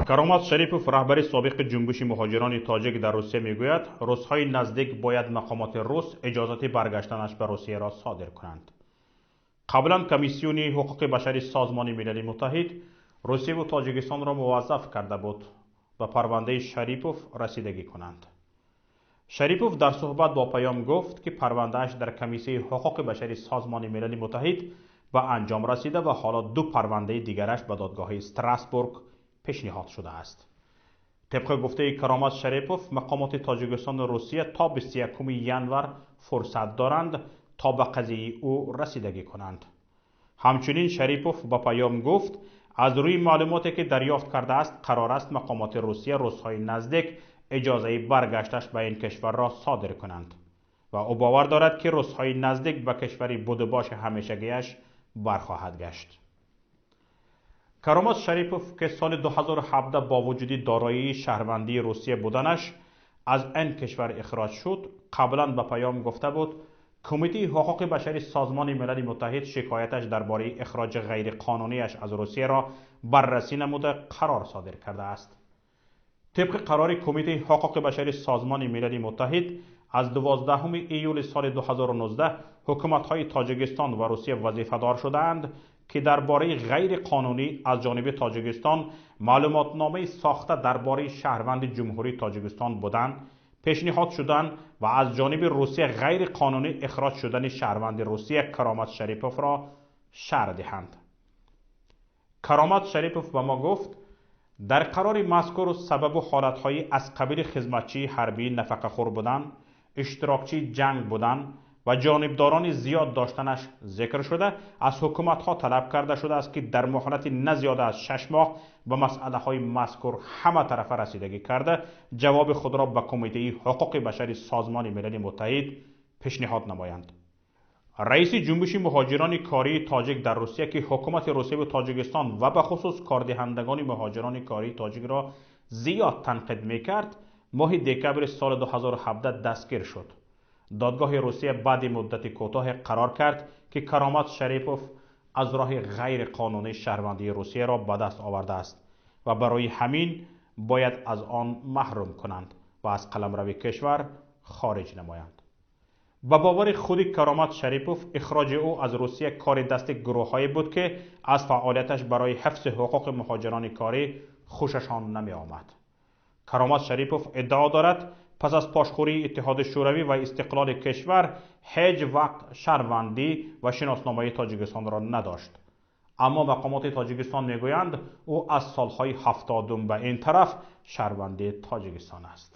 Каромат Шарипов, раҳбари собиқи ҷунбиши муҳоҷирони тоҷик дар Русия, мегӯяд, рӯзҳои наздик бояд мақомоти рус иҷозати баргаштанаш ба Русияро содир кунанд. Қаблан Комиссиони ҳуқуқи башари Созмони Милали Муттаҳид Русияву Тоҷикистонро муваззаф карда буд, ба парвандаи Шарипов расидагӣ кунанд. Шарипов дар суҳбат бо Паём гуфт, ки парвандааш дар Комиссияи ҳуқуқи башари Созмони Милали Муттаҳид ба анҷом расида ва ҳоло ду парвандаи дигараш ба додгоҳи Страсбург пешниҳод шудааст. Тибқи гуфтаи Каромат Шарипов, мақомоти Тоҷикистону Русия то 21 январ фурсат доранд, то ба қазияи ӯ расидагӣ кунанд. Ҳамчунин Шарипов ба Паём гуфт, аз рӯи маълумоте ки дарёфт кардааст, қарор аст мақомоти Русия рӯзҳои наздик иҷозаи баргашташ ба ин кишварро содир кунанд ва ӯ бовар дорад, ки рӯзҳои наздик ба кишвари будубоши ҳамешагиаш бархоҳад гашт. Каромат Шарипов, ки соли 2017 бо вуҷуди дороии шаҳрвандии Русия буданаш аз ин кишвар ихроҷ шуд, қаблан ба Паём гуфта буд, Кумитаи ҳуқуқи башари Созмони Милали Муттаҳид шикояташ дар бораи ихроҷи ғайриқонунияш аз Русияро баррасӣ намуда, қарор содир кардааст. Тибқи қарори Кумитаи ҳуқуқи башари Созмони Милали Муттаҳид аз 12 июли соли 2019, ҳукуматҳои Тоҷикистон ва Русия вазифадор шудаанд, ки дар бораи ғайриқонунӣ аз ҷониби Тоҷикистон маълумотномаи сохта дар бораи шаҳрванди Ҷумҳурии Тоҷикистон будан, пешниҳод шудан ва аз ҷониби Русия ғайриқонунӣ ихроҷ шудани шаҳрванди Русия Каромат Шариповро шарҳ диҳанд. Каромат Шарипов ба мо гуфт, дар қарори мазкур сабабу ҳолатҳои аз қабили хизматчии ҳарбии нафақахӯр будан, иштирокчии ҷанг будан ва ҷонибдорони зиёд доштанаш зикр шуда, аз ҳукуматҳо талаб карда шудааст, ки дар муҳлати на зиёда аз 6 моҳ ба масъалаҳои мазкур ҳаматарафа расидагӣ карда, ҷавоби худро ба Кумитаи ҳуқуқи башари Созмони Милали Муттаҳид пешниҳод намоянд. Раиси ҷунбиши муҳоҷирони кории тоҷик дар Русия, ки ҳукумати Русияву Тоҷикистон ва бахусус кордиҳандагони муҳоҷирони кории тоҷикро зиёд танқид мекард, моҳи декабри соли 2017 дастгир шуд. Додгоҳи Русия баъди муддати кӯтоҳе қарор кард, ки Каромат Шарипов аз роҳи ғайриқонунӣ шаҳрвандии Русияро ба даст овардааст ва барои ҳамин бояд аз он маҳрум кунанд ва аз қаламрави кишвар хориҷ намоянд. Ба бовари худи Каромат Шарипов, ихроҷи ӯ аз Русия кори дасти гурӯҳҳое буд, ки аз фаъолияташ барои ҳифзи ҳуқуқи муҳоҷирони корӣ хушашон намеомад. Каромат Шарипов иддао дорад, пас аз пошхӯрии Иттиҳоди Шӯравӣ ва истиқлоли кишвар ҳеҷ вақт шаҳрвандӣ ва шиносномаи Тоҷикистонро надошт. Аммо мақомоти Тоҷикистон мегӯянд, ӯ аз солҳои 70-ум ба ин тараф шаҳрванди Тоҷикистон аст.